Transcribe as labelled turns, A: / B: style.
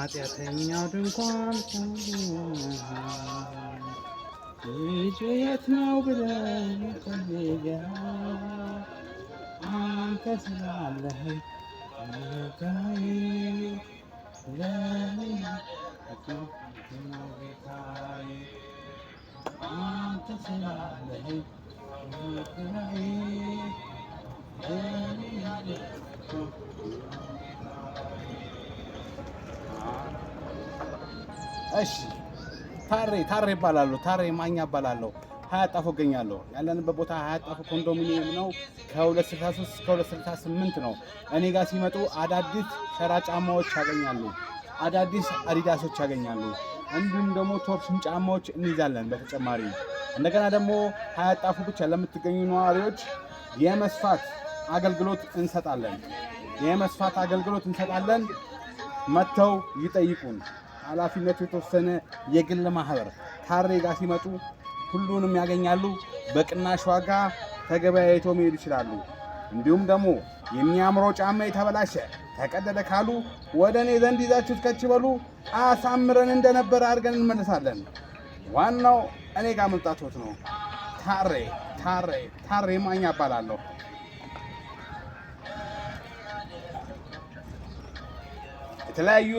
A: ኃጢአተኛው ድንኳን ልጄ የት ነው ብለህ ጠይቀህ አንተ ስላለህ ጌታዬ ለኔ ጌታዬ አንተ ስላለህ ጌታዬ ለኔ። እሺ፣ ታሬ ታሬ እባላለሁ። ታሬ ማኛ እባላለሁ። ሀያት ጣፎ እገኛለሁ። ያለንበት ቦታ ሀያት ጣፎ ኮንዶሚኒየም ነው። ከ263 እስከ 268 ነው። እኔ ጋር ሲመጡ አዳዲስ ሸራ ጫማዎች ያገኛሉ። አዳዲስ አዲዳሶች ያገኛሉ። እንዲሁም ደግሞ ቶርሽን ጫማዎች እንይዛለን። በተጨማሪ እንደገና ደግሞ ሀያት ጣፎ ብቻ ለምትገኙ ነዋሪዎች የመስፋት አገልግሎት እንሰጣለን። የመስፋት አገልግሎት እንሰጣለን። መጥተው ይጠይቁን። ኃላፊነቱ የተወሰነ የግል ማህበር ታሬ ጋር ሲመጡ ሁሉንም ያገኛሉ። በቅናሽ ዋጋ ተገበያይቶ መሄድ ይችላሉ። እንዲሁም ደግሞ የሚያምረው ጫማ የተበላሸ ተቀደደ ካሉ ወደ እኔ ዘንድ ይዛችሁት ከች በሉ። አሳምረን እንደነበረ አድርገን እንመልሳለን። ዋናው እኔ ጋር መምጣቶት ነው። ታሬ ታሬ ታሬ ማኛ እባላለሁ። የተለያዩ